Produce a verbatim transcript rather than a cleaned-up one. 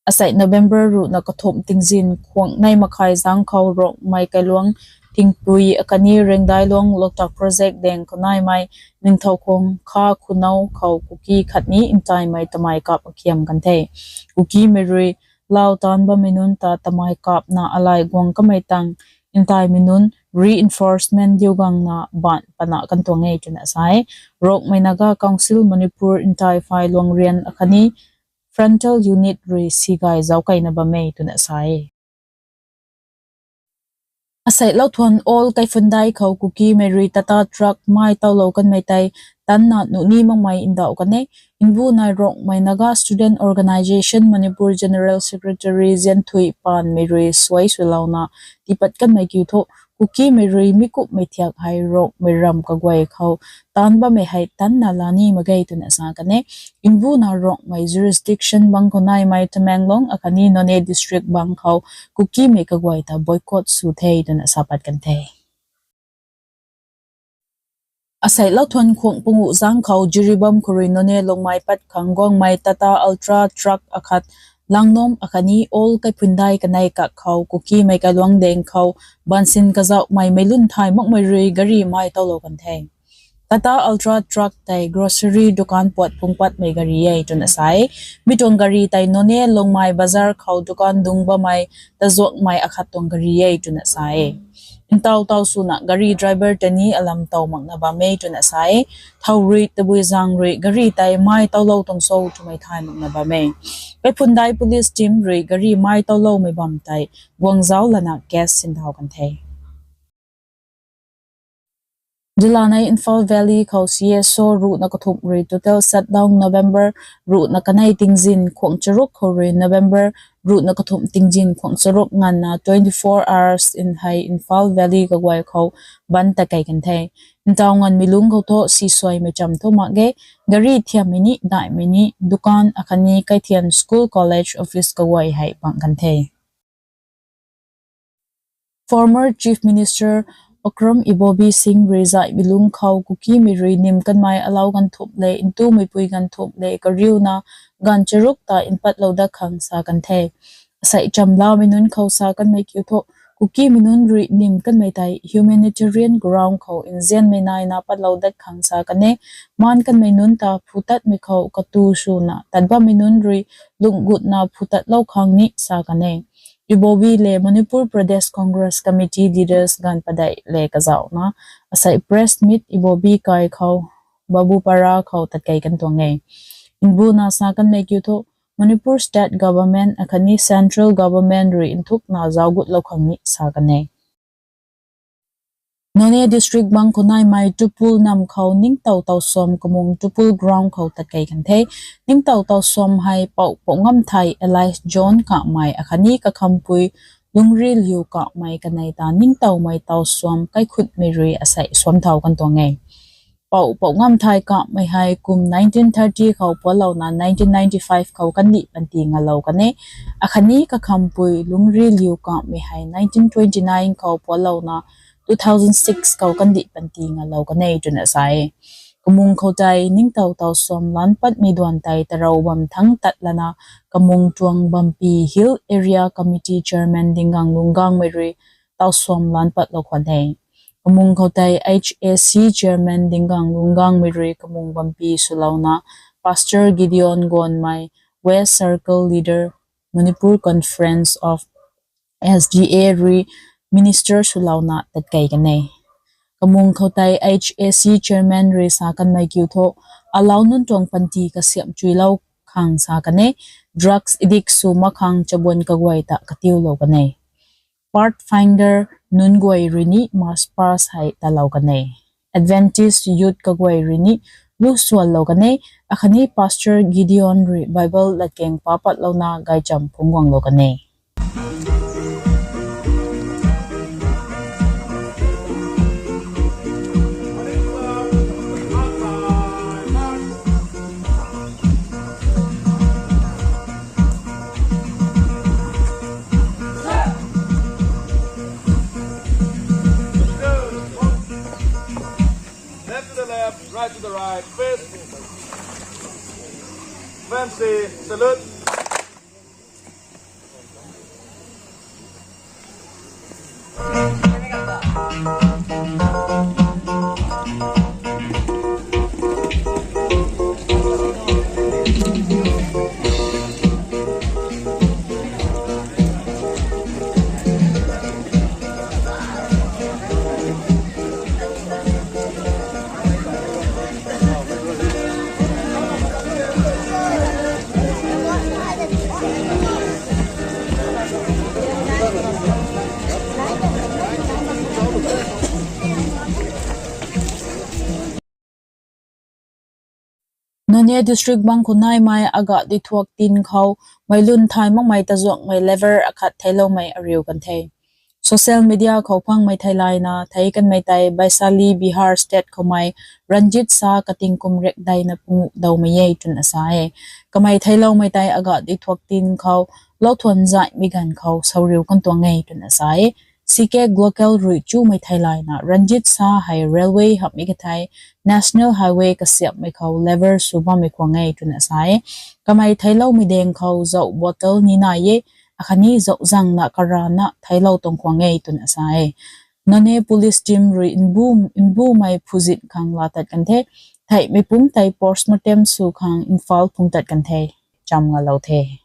Asei November ruhna kathumh tingzin khuang nei makhai zang khou Rongmei kailuang Thingpui akhatni Rengdailuang Loktak project daeng khou naimei Ningthoukhong Kha Khunou khou Kuki khatni ntaimei tamei kap akhiam kan the. Kukimei rui lau taanc bammei nunc ta tamei kapna alai guang kamei tang ntaimei nunc reinforcement diu gangna baan pana kan tuang e twna sa e. Rongmei Naga Council Manipur ntai phay luang rian akhatni frontal unit rui sigay zauckaina bam e twna sa e. Asei Lauthuan Old Kaiphundai khou Kukimei rui Tata truck mai towlou kanmei tei tanna nuh ni makmei ndauh kan e. Mbuna Rongmei Naga Student Organisation Manipur General Secretary Zianthui Panmei rui suai suilouna tiipat kanmei kiu thu Kukimei rui mi kumhmei thiak hei Rongmei ram kaguay khou taanc bammei hei tanna la ni mak ge twna sa kan e. Mbuna Rongmei jurisdiction bang khou naimei Tamenglong akhatni Noney district bang khou Kukimei kaguay ta boycott sw the twna sa pat kan the. Asei Lauthuan khuang panguh zang khou Jiribam khou rui Noney Longmei pat khang guangmei Tata Ultra truck akhat Langnom akhatni Old Kaiphundai kanei kak khou Kukimei kailuang daeng khou bansin kazauhmei meic lun thay makmei rui gari mai towlou kan the. Tata Ultra truck tei grocery dukan puat phung patmei gari e twna sa e. Mi tuang gari tei Noney Longmei bazar khou dukan dung bammei tazuakmei akhat tuang gari e twna sa e. Ntaw taw swna gari driver ta ni alam tow makna bam e twna sa e. Thow rui tabui zang rui gari tei mai towlou tuang cho twmei thay makna bam e. Kaiphundai police team rui gari mai towloumei bam tei guangzauc lana case sinthau kan the. Dilanei Imphal Valley khou C S O ruhna kathumh rui total shutdown November ruhna kanei tingzin khuang charuk khou rui November ruhna kathumh tingzin khuang charuk nganvna twenty-four hours in hei Imphal Valley kaguay khou ban tat kei kan the. Ntaw nganvmei lungc khou thu sisuaimei cham thu mak ge, gari thiammei ni daihmei ni dukan akhatni kaithian school college office kaguay hei bang kan the. Former Chief Minister Okram Ibobi Singh rui zaihmei lungc khou Kukimei rui nim kanmei alau ganv thumh le ntumei pui ganv thumh le kariuna ganv charuk ta mpatlou dat khang sa kan the. Asei chamlamei nunc khou sa kanmei kiu thu Kukimei nunc rui nim kanmei tei humanitarian ground khou nzianmei naina patlou dat khang sa kan e. Maan kanmei nunc ta phutatmei khou katu swna tat bammei nunc rui lungh gutna phutatlou khang ni sa kan e. Ibobi le Manipur Pradesh Congress Committee leaders ganv padeih le kazauhna asei press meet Ibobi kai khou Babupara khou tat kei kan tuang e. Mbuna sa kanmei kiu thu Manipur State Government akhatni Central Government rui nthukna zauc gutlou khang ni sa kan e. Noney District bang khou naimei Tupul nam khou ningtow tawsuam kamung Tupul ground khou tat kei kan the. Ningtow tawsuam hei Pou Poungam Thei alias John Kamei akhatni kakhampui Lungri Liu Kamei kanei ta ningtowmei tawsuam kaikhutmei rui asei suam thau kan tuang e. Pou Poungam Thei Kamei hei kum nineteen thirty khou pualouna nineteen ninety-five khou kandih panty ngalou kan e. Akhatni kakhampui Lungri Liu Kamei hei nineteen twenty-nine khou pualouna two thousand six khou kandih panty ngalou kan e twna sa e. Kamung khou tei ningtow tawsuam lan patmei duan tei tarou bam thangc tat lana kamung tuang Bampi Hill Area Committee Chairman Dinggang Lunggangmei rui tawsuam lan patlou khwan e. Kamung khou tei H A C Chairman Dinggang Lunggangmei rui kamung Bampi swlouna Pastor Gideon Gonmei, West Circle Leader, Manipur Conference of S D A rui Minister swlouna tat kei kan e. Kamung khou tei H A C Chairman rui sa kanmei kiu thu alau nunc tuang panty kasiamh chuilou khang sa kan e. Drugs addict sw mak khang chabuan kaguay ta katiulou kan e. Pathfinder nunc guay rui ni March past hei talou kan e. Adventist Youth kaguay rui ni lu suallou kan e. Akhatni Pastor Gideon rui Bible latkaeng pa patlouna gaychamv phungc guanglou kan e. Left to the left, right to the right, fist. Fancy salute. Noney district bang khou naimei aga dui thuak tin khou mei lun thay makmei tazuangmei level akhat theicloumei ariu kan the. Social media khou phangmei theilayna thei kanmei tei Vaishali, Bihar state khoumei Ranjit Shah kating kum riakdeina pungu dawmei e twna sa e. Kamei theicloumei tei aga dui thuak tin khou louthuan zaihmei ganv khou sauriu kan tuang e twna sa e. C K Glocal rui chumei theilayna Ranjit Shah hei railway hamhmei kathei National Highway kasiamhmei khou level sw bammei khwang e twna sa e. Kamei theicloumei daeng khou zauh bottle ni nai e, akhatni zauh zangna karana theiclou tuang khwang e twna sa e. Noney police team rui nbu, nbumei phuzit khang laa tat kan the. Theihmei pumc tei postmortem sw khang Imphal phung tat kan the. Cham ngalou the.